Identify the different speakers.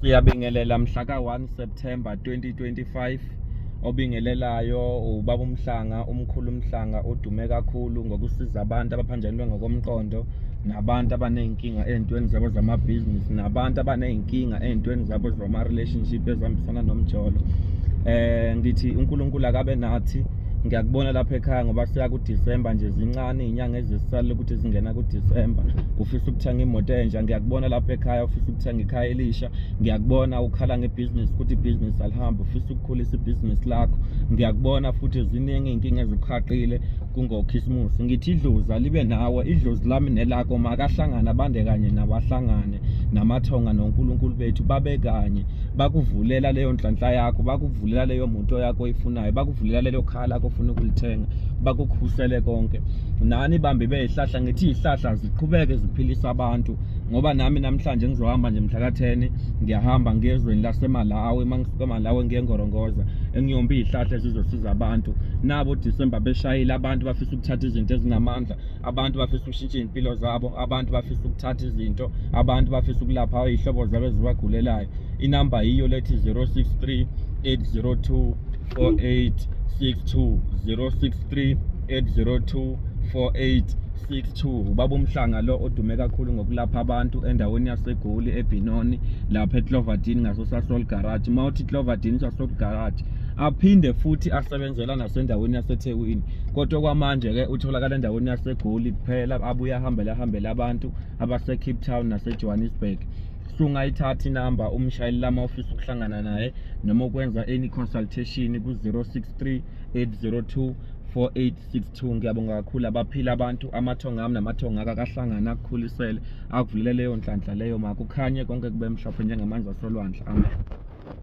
Speaker 1: Siyabingelela mhla ka-1 September 2025. Obingelelayo ubaba uMhlanga, umkhulu uMhlanga odume kakhulu ngokusiza abantu abaphanjanelwe ngokomqondo, nabantu abaney'nkinga ey'ntweni zabo zamabhizinisi, nabantu abaney'nkinga ey'ntweni zabo zama-relationship ezihambisana nomjolo. Ngithi uNkulunkulu akabe nathi. Ngiyakubona lapha ekhaya ngoba siya kuDisemba nje, zincane iy'nyanga ezisale ukuthi zingena kuDisemba. Ufisa ukuthenga imoto entsha, ngiyakubona lapha ekhaya. Ufisa ukuthenga ikhaya elisha, ngiyakubona. Ukhala ngebhizinisi ukuthi ibhizinisi alihambi, ufisa ukukhulisa ibhizinisi lakho, ngiyakubona. Futhi ziningi iy'nkinga ezikuhaqile kungokhisimusi. Ngithi idlozi alibe nawe, idlozi lami nelakho makahlangane, abande kanye nabahlangane namathonga noNkulunkulu bethu babe kanye, bakuvulela leyo nhlanhla yakho, bakuvulela leyo moto yakho oyifunayo, bakuvulela lelo khaya lakho ofuna ukulithenga, bakukhusele konke. Nani bambi beyihlahla, ngithi izihlahla ziqhubeke ziphilisa abantu, ngoba nami namhlanje ngizohamba nje mhla ka-10, ngiyahamba ngiye ezweni laseMalawi. Uma ngisuka eMalawi ngiye eNgorongoza, engiyomba iy'hlahla ezizosiza abantu. Nabo Disemba beshayile, abantu bafisa ukuthatha izinto ezinamandla, abantu bafisa ukushintsha iy'mpilo zabo, abantu bafisa ukuthatha izinto, abantu bafisa ukulapha iy'hlobo zabo ezibagulelayo. Inamba yiyo lethi 063 802 4862, 063 802 4862. Ubaba uMhlanga lo odume kakhulu ngokulapha abantu endaweni yaseGoli, eBinoni, lapha eCloverdene ngaso Sasol Garage. Uma uthi Cloverdene, Sasol Garage. Aphinde futhi asebenzela nasendaweni yaseThekwini, kodwa kwamanje ke utholakala endaweni yaseGoli kuphela. Abuye ahambele ahambele abantu abase Cape Town nase Johannesburg. Sungayithatha inamba, umshayeli lama ofisa ukuhlangana naye noma ukwenza any consultation ku-063 802 4862. Ngiyabonga kakhulu. Abaphila abantu, amathonga ami namathonga akakahlangana akukhulisele, akuvulele leyo nhlanhla leyo. Makukhanye konke, kube mhlophe njengamanzi asolwandle. Amen.